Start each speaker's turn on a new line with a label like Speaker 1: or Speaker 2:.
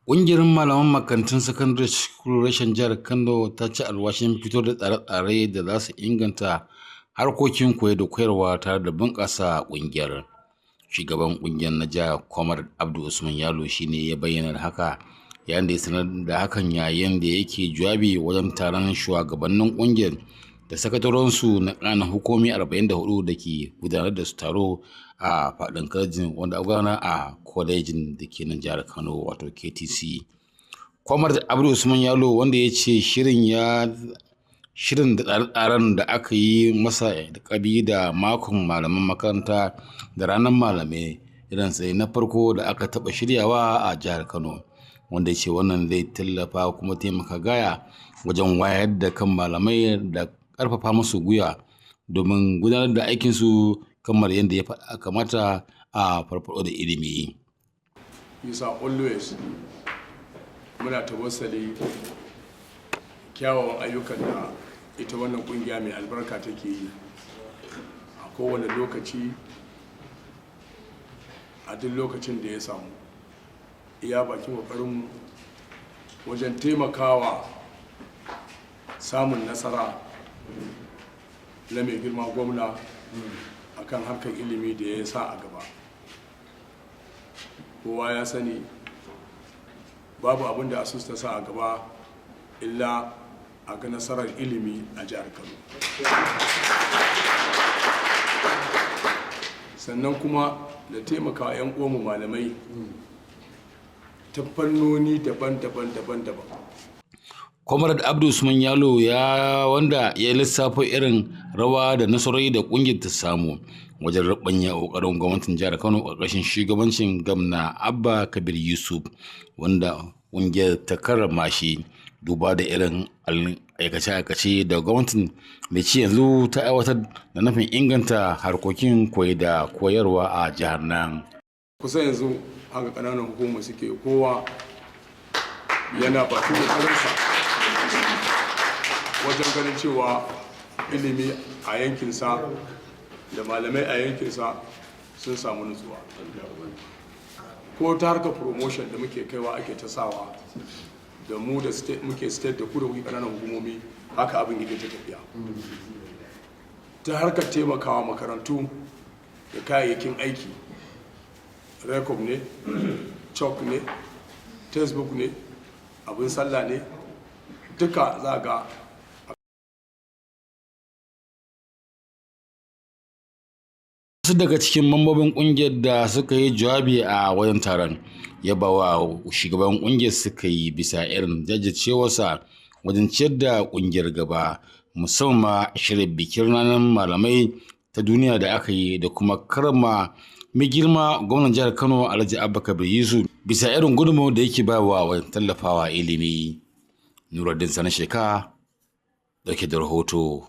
Speaker 1: Ƙungiyar malaman makarantun Secondary School reshen jihar Kano ta ci alwashin fito da tsare-tsare da za su inganta harkokin koyo da koyarwa tare da bunƙasa ƙungiyar. Shugaban ƙungiyar na jihar, Comrade Abdu Usman Yalo, shine ya bayyana haka yayin da ya sanar da hakan yayin da yake jawabi wajen taron shugabannin ƙungiyar da sakataronsu na ƙananan hukumomi 44 da ke gudanar da su taro a faɗin kwalejin wanda a gudanar a kwalejin da ke nan jihar Kano, wato KTC. Comrade Abdu Usman Yalo, wanda ya ce shirin ya shirin da tsare-tsaren da aka yi masa lakabi da makon malaman makaranta da ranar malamai, irin sai na farko da aka taɓa shiryawa a jihar Kano, wanda ya ce wannan zai tallafa kuma taimaka gaya wajen wayar da kan malamai da ƙarfafa musu gwiwa domin gudanar da aikinsu kamar yadda ya kamata a farfaɗo da ilimi.
Speaker 2: Bisa always muna tawassali kyawawan ayyukan da ita wannan kungiya mai albarka take yi a kowane lokaci, a duk lokacin da ya samu, iya bakin kokarinmu wajen taimakawa samun nasara na mai girma gwamna akan harkar ilimi da ya sa a gaba. Kowa ya sani babu abin da ASUU ta sa a gaba illa a ga nasarar ilimi a jihar Kano, sannan kuma da taimaka 'yan uwanmu malamai ta fannoni daban-daban daban-daban.
Speaker 1: Comrade Abdu Usman Yalo ya wanda ya lissafo irin rawa da nasarori da kungiyar ta samu wajen rubanya kokarin gwamnatin jihar Kano ƙarƙashin shugabancin Gwamna Abba Kabir Yusuf, wanda kungiyar ta karrama shi duba da irin aikace-aikace da gwamnatin mai ci yanzu ta aiwatar da nufin inganta harkokin koyi da koyarwa a jihar nan.
Speaker 2: Kusan yanzu haka ƙananan hukumar suke, kowa yana bakin kokarinsa wajen ganin cewa ilimi a yankinsa da malamai a yankinsa sun samu nutsuwa. Ko ta harkar promotion da muke kaiwa ake ta sawa da mu da muke state da ku da kuke ƙananan hukumomi, haka abin yake ta tafiya. Ta harkar taimakawa makarantu da kayayyakin aiki, record ne, chalk ne, textbook ne, abin sallah ne, duka za ga.
Speaker 1: Wasu daga cikin mambobin kungiyar da suka yi jawabi a wajen taron yabawa shugaban kungiyar suka yi bisa irin jajircewarsa wajen ciyar da kungiyar gaba, musamman shirin bikin ranar malamai ta duniya da aka yi, da kuma karama mai girma gwamnan jihar Kano, Alhaji Abba Kabir Yusuf, bisa irin gudunmawar da yake bayarwa wajen tallafawa ilimi. Nuruddin Sani Sheka dauke da rahoto.